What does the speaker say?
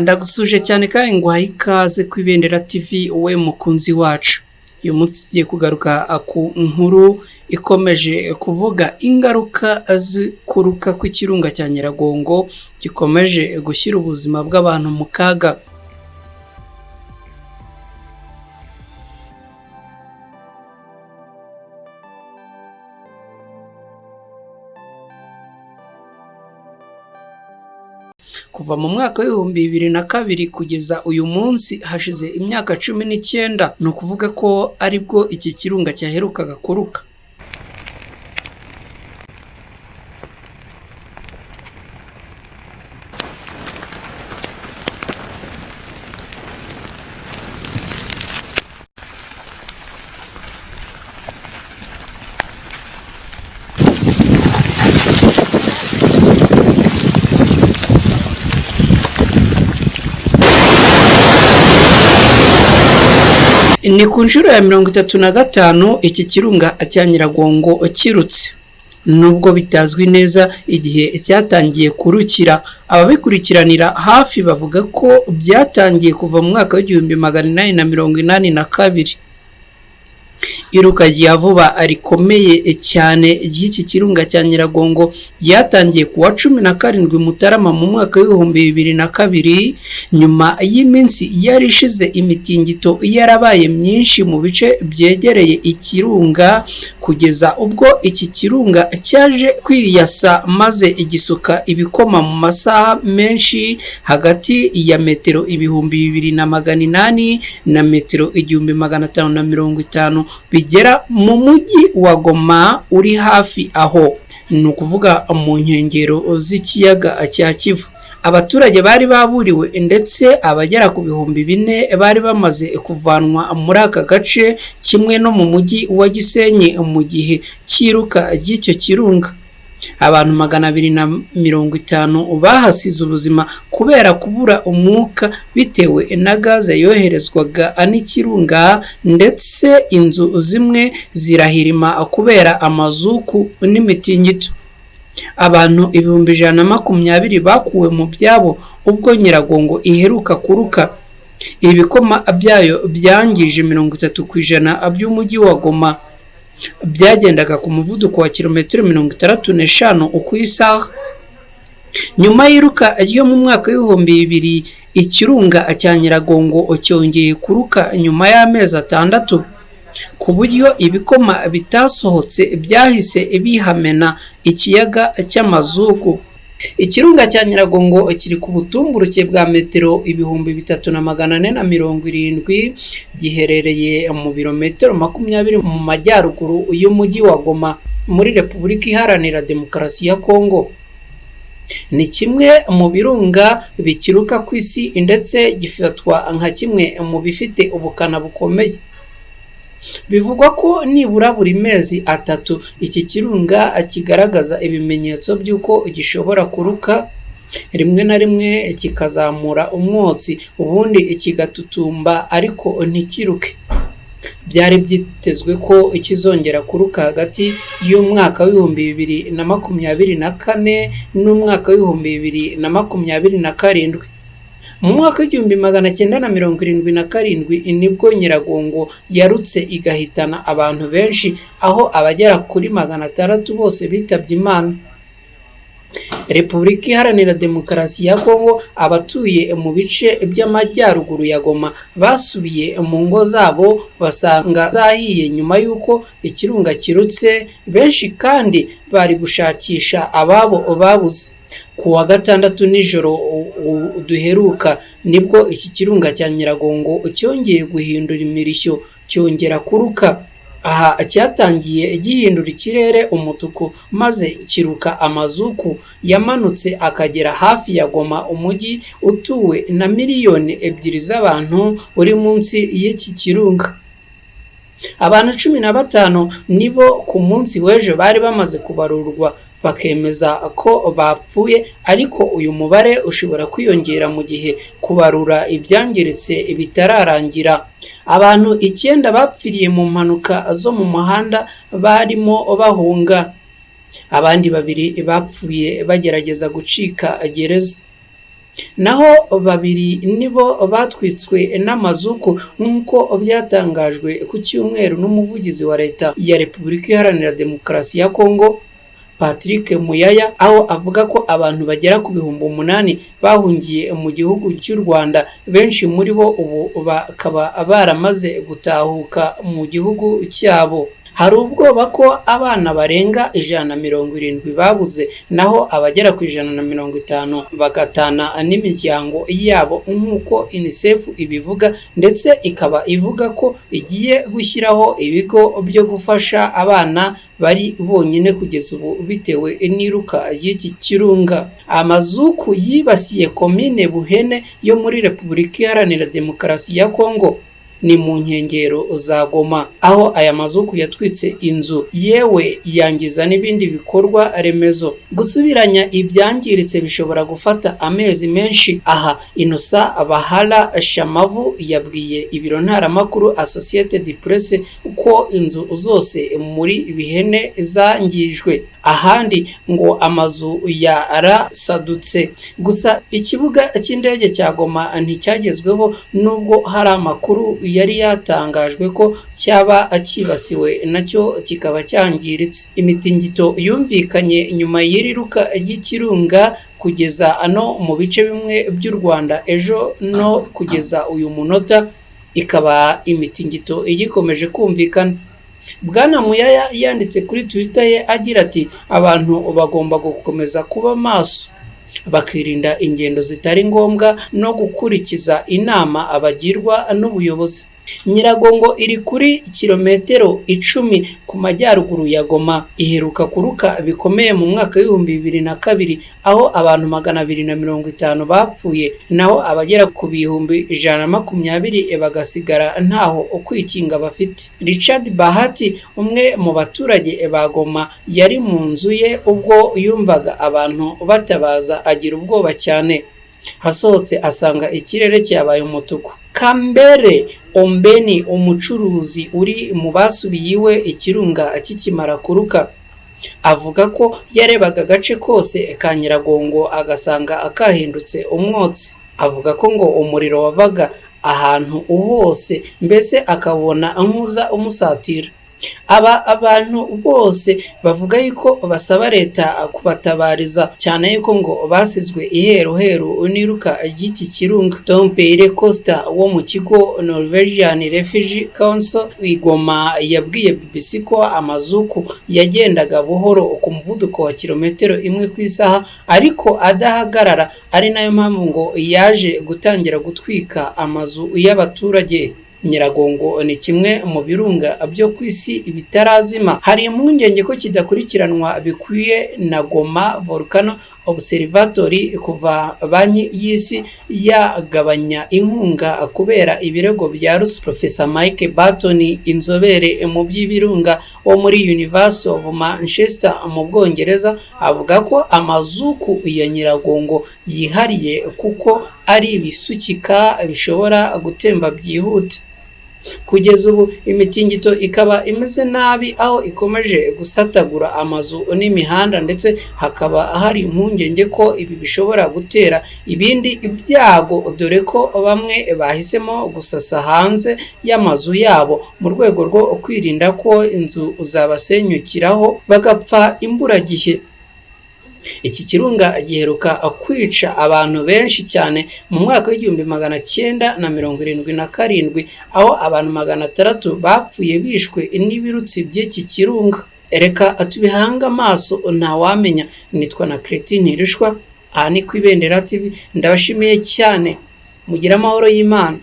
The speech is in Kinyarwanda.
Ndagusuje cyane kandi nguhaye ikaze ku Ibendera TV we mukunzi wacu. Uyu munsi tugiye kugaruka ku nkuru ikomeje kuvuga ingaruka z'ikuruka kw'ikirunga cya Nyiragongo gikomeje gushyira ubuzima bw'abantu mu kaga. Kuva mu mwaka w'2002 kugeza uyu munsi hashize imyaka 19, ni ukuvuga ko aribwo iki kirunga cyaherukaga kuruka. Ni ku nshuro ya 35 iki kirunga cya Nyiragongo kirutse. Nubwo bitazwi neza igihe cyatangiye kurukira, ababikurikiranira hafi bavuga ko byatangiye kuva mu mwaka w'1882. Iruka rya vuba rikomeye cyane ry'iki kirunga cya Nyiragongo ryatangiye kuwa 17 Mutarama mu mwaka w'2002, nyuma y'iminsi yari ishize imitingito yarabaye myinshi mu bice byegereye ikirunga, kugeza ubwo iki kirunga cyaje kwiyasa maze igisuka ibikoma mu masaha menshi hagati ya metero 2800 na metero 1550 bigera mu mujyi wa Goma uri hafi aho, ni ukuvuga mu nkengero z'ikiyaga cya Kivu. Abaturage bari baburiwe ndetse abagera ku 4000 bari bamaze kuvanwa muri aka gace, kimwe no mu mujyi wa Gisenyi mu gihe cy'iruka ry'icyo kirunga. Abantu 250 bahasize ubuzima kubera kubura umwuka bitewe na gaze yoherezwaga n'ikirunga, ndetse inzu zimwe zirahirima kubera amazuku n'imitingito. Abantu 120,000 bakuwe mu byabo ubwo Nyiragongo iheruka kuruka. Ibikoma byayo byangije 30% by'umujyi wa Goma. Byagendaga ku muvuduko wa kilometero 65 ku isaha. Nyuma y'iruka ryo mu mwaka w'2000, ikirunga cya Nyiragongo cyongeye kuruka nyuma y'amezi 6, ku buryo ibikoma bitasohotse byahise bihamena ikiyaga cy'amazuku. Ikirunga cya Nyiragongo kiri ku butumburuke bwa metero 3470, giherereye mu birometero 20 mu majyaruguru y'umujyi wa Goma muri Repubulika Iharanira Demokarasi ya Kongo. Ni kimwe mu birunga bikiruka ku isi ndetse gifatwa nka kimwe mu bifite ubukana bukomeye. Bivugwa ko nibura buri mezi 3 iki kirunga kigaragaza ibimenyetso by'uko gishobora kuruka, rimwe na rimwe kikazamura umwotsi, ubundi kigatutumba ariko ntikiruke. Byari byitezwe ko kizongera kuruka hagati y'umwaka w'2024 n'umwaka w'2027. Mu mwaka w'1977 nibwo Nyiragongo yarutse igahitana abantu benshi, aho abagera kuri 600 bose bitabye Imana. Repubulika Iharanira Demokarasi ya Kongo, abatuye mu bice by'amajyaruguru ya Goma basubiye mu ngo zabo basanga zahiye nyuma y'uko ikirunga kirutse, benshi kandi bari gushakisha ababo babuze. Ku wa gatandatu nijoro duheruka nibwo iki kirunga cya Nyiragongo cyongeye guhindura imirishyo, cyongera kuruka. Aha cyatangiye gihindura ikirere umutuku maze kiruka amazuku yamanutse akagera hafi ya Goma, umujyi utuwe na 2 miliyoni z'abantu uri munsi y'iki kirunga. Abantu 15 nibo ku munsi w'ejo bari bamaze kubarurwa bakemeza ko bapfuye, ariko uyu mubare ushobora kwiyongera mu gihe kubarura ibyangiritse bitararangira. Abantu 9 bapfiriye mu mpanuka zo mu muhanda barimo bahunga. Abandi 2 bapfuye bagerageza gucika gereza. Naho babiri nibo batwitswe n'amazuku, nk'uko byatangajwe ku cyumweru n'umuvugizi wa leta ya Repubulika Iharanira Demokarasi ya Kongo, Patrick Muyaya, aho avuga ko abantu bagera ku 8000 bahungiye mu gihugu cy'u Rwanda, benshi muri bo ubu bakaba baramaze gutahuka mu gihugu cyabo. Hari ubwoba ko abana barenga 170 babuze, naho abagera ku 150 bagatana n'imiryango yabo, nk'uko UNICEF ibivuga, ndetse ikaba ivuga ko igiye gushyiraho ibigo byo gufasha abana bari bonyine kugeza ubu bitewe n'iruka ry'iki kirunga. Amazuku yibasiye komine Buhene yo muri Repubulika Iharanira Demokarasi ya Kongo, ni mu nkengero za Goma, aho aya mazuku yatwitse inzu yewe yangiza n'ibindi bikorwa remezo. Gusubiranya ibyangiritse bishobora gufata amezi menshi. Aha Innocent Bahala Shamavu yabwiye ibiro ntaramakuru Associated Press ko inzu zose muri Bihene zangijwe, ahandi ngo amazu yarasadutse. Gusa ikibuga cy'indege cya Goma nticyagezweho, nubwo hari amakuru yari yatangajwe ko cyaba cyibasiwe nacyo kikaba cyangiritse. Imitingito yumvikanye nyuma y'iri ruka ry'ikirunga kugeza ano mu bice bimwe by'u Rwanda ejo no kugeza uyu munota ikaba imitingito igikomeje kumvikana. Bwana Muyaya yanditse kuri Twitter ye agira ati: "Abantu bagomba gukomeza kuba maso, bakirinda ingendo zitari ngombwa no gukurikiza inama abagirwa n'ubuyobozi." Nyiragongo iri kuri kilometero 10 ku majyaruguru ya Goma, iheruka kuruka bikomeye mu mwaka w'2002, aho abantu 250 bapfuye, naho abagera ku 120,000 bagasigara ntaho kwikinga bafite. Richard Bahati, umwe mu baturage ba Goma, yari mu nzu ye ubwo yumvaga abantu batabaza, agira ubwoba cyane. Hasohotse asanga ikirere cyabaye umutuku. Kambere Ombeni, umucuruzi uri mu basubiye iwe ikirunga kikimara kuruka, avuga ko yarebaga agace kose ka Nyiragongo agasanga akahindutse umwotsi. Avuga ko ngo umuriro wavaga ahantu hose, mbese akabona nk'uza umusatira. Aba abantu bose bavuga yuko basaba leta kubatabariza cyane, yuko ngo basizwe iheruheru n'iruka ry'iki kirunga. Tom Peire Costa wo mu kigo Norwegian Refugee Council i Goma yabwiye BBC ko amazuku yagendaga buhoro ku muvuduko wa kilometero 1 ku isaha, ariko adahagarara, ari nayo mpamvu ngo yaje gutangira gutwika amazu y'abaturage. Nyiragongo ni kimwe mu birunga byo ku isi bitarazima. Hari impungenge ko kidakurikiranwa bikwiye na Goma Volcano Observatory kuva Banki y'Isi yagabanya inkunga kubera ibirego bya ruswa. Professor Mike Barton, inzobere mu by'ibirunga wo muri University of Manchester mu Bwongereza, avuga ko amazuku ya Nyiragongo yihariye kuko ari ibisukika bishobora gutemba byihuta. Kugeza ubu imitingito ikaba imeze nabi, aho ikomeje gusatagura amazu n'imihanda, ndetse hakaba hari impungenge ko ibi bishobora gutera ibindi byago, dore ko bamwe bahisemo gusasa hanze y'amazu yabo mu rwego rwo kwirinda ko inzu zabasenyukiraho bagapfa imburagihe. Iki kirunga giheruka kwica abantu benshi cyane mu mwaka w'1977, aho abantu 600 bapfuye bishwe n'ibirutsi by'iki kirunga. Reka tubihange amaso, ntawamenya. Nitwa na Christine Ntirushwa, aha ni ku Ibendera TV. Ndabashimiye cyane, mugire amahoro y'Imana.